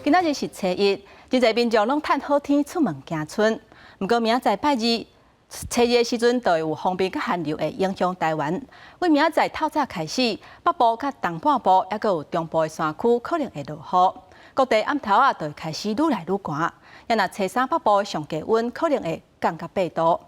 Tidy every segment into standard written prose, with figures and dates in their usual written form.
今仔日是初一，真濟民眾攏趁好天出門行春。毋過明仔載拜二、初二的時陣，就會有鋒面佮寒流會影響台灣。為明仔載透早開始，北部佮東半部，猶閣有中部的山區可能會落雨。各地暗頭仔就會開始愈來愈寒。啊若初三北部的上低溫可能會降到8度。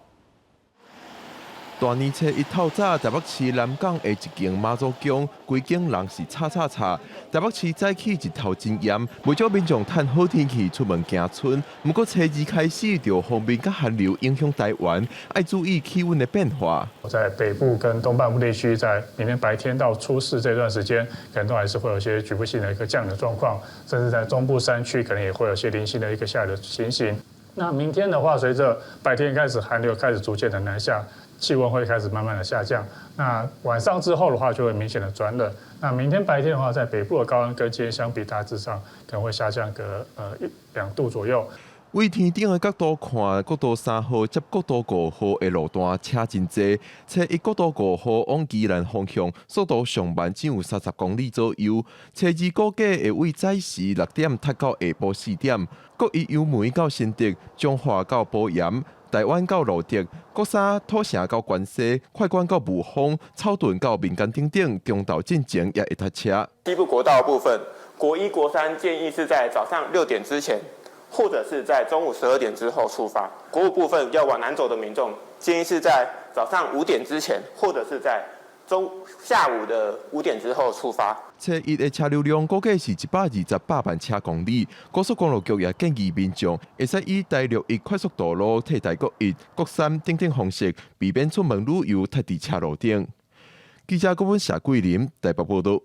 大年初一透早，台北市南港的一間媽祖宮，規間人是吵吵吵。台北市早起日頭真炎，袂少民眾趁好天氣出門行春。毋過初二開始，就鋒面佮寒流影響台灣，愛注意氣溫的變化。在北部跟東半部地區，在明天白天到初四這段時間，可能都還是會有些局部性的一個降雨的狀況，甚至在中部山區，可能也會有些零星的一個下雨的情形。那明天的話，隨着白天開始寒流開始逐漸的南下，氣溫會開始慢慢的下降。那晚上之後的話，就會明顯的轉冷。那明天白天的話，在北部的高溫跟今天相比，大致上可能會下降個1、2度左右。為天頂的角度看，國道3號接國道5號的路段車真濟。初一國道五號往宜蘭方向，速度上慢只有30公里左右。初二估計會為早時6點塞到下晡4點。國一油門到新竹，彰化到埔鹽，台灣到蘆竹，國三土城到關西，快管到霧峰，草屯到民間等等，中晝進前也會塞車。西部國道部分，國一、國三建議是在早上6點之前，或者是在中午12點之後出發。國五部分要往南走的民眾，建議是在早上5點之前，或者是在中下午的5點之後出發。初一的車流量估計是128萬車公里。高速公路局也建議民眾會使以台六一快速道路替代國一、國三等等方式，避免出門旅遊塞佇車路頂。記者郭文謝桂林台北報道。